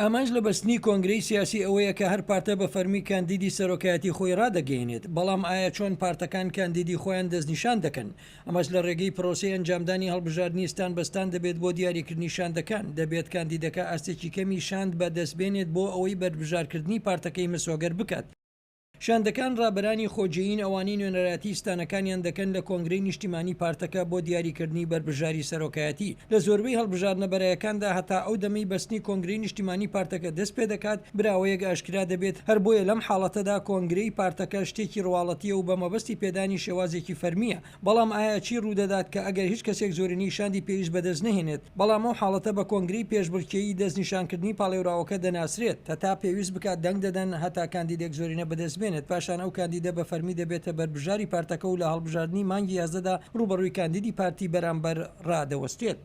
ئامانج لە بەستنی کۆنگرەی سیاسی ئەوەیە کە هەر پارتە بە فەرمی کاندیدی سەرۆکایەتی خۆی ڕادەگەیەنێت، بەڵام ئایا چۆن پارتەکان کاندیدی خۆیان دەستنیشان دەکەن؟ ئەمەش لە ڕێگەی پرۆسەی ئەنجامدانی هەڵبژاردنی ستان بە ستان دەبێت بۆ دیاریکردنی شاندەکان، دەبێت کاندیدەکە ئاستێکی کەمی شاند بە دەستبێنێت بۆ ئەوەی بەربژارکردنی پارتەکەی مسۆگەر بکات. شاندەکان ڕابەرانی خۆجێیین ئەوانەی نوێنەرایەتی ستانەکانیان دەکەن لە کۆنگرەی نیشتیمانی پارتەکە بۆ دیاریکردنی بەربژاری سەرۆکایەتی لە زۆربەی هەڵبژاردنە بەرایەکاندا هەتا ئەو دەمەی بەستنی کۆنگرەی نیشتیمانی پارتەکە دەست پێدەکات براوەیەک ئاشکرا دەبێت هەر بۆیە لەم حاڵەتەدا کۆنگرەی پارتەکە شتێکی ڕواڵەتیە و بە مەبەستی پێدانی شێوازێکی فەرمیە بەڵام ئایا چی ڕوودەدات کە ئەگەر هیچ کەسێک زۆرینەی شاندی پێویست بەدەست نەهێنێت؟ بەڵام ئەو حاڵەتە بە کۆنگرەی پێشبڕکێی دەستنیشانکردنی پاڵێوراوەکە دەناسرێت، هەتا پێویست بکات دەنگ دەدەن هەتا کاندیدێک زۆرینە بەدەست بێنێت، پاشان ئەو کاندیدە بە فەرمی دەبێتە بەربژاری پارتەکە و لە هەڵبژاردنی مانگی یازدەدا ڕووبەڕووی کاندیدی پارتی بەرامبەر ڕادەوەستێت.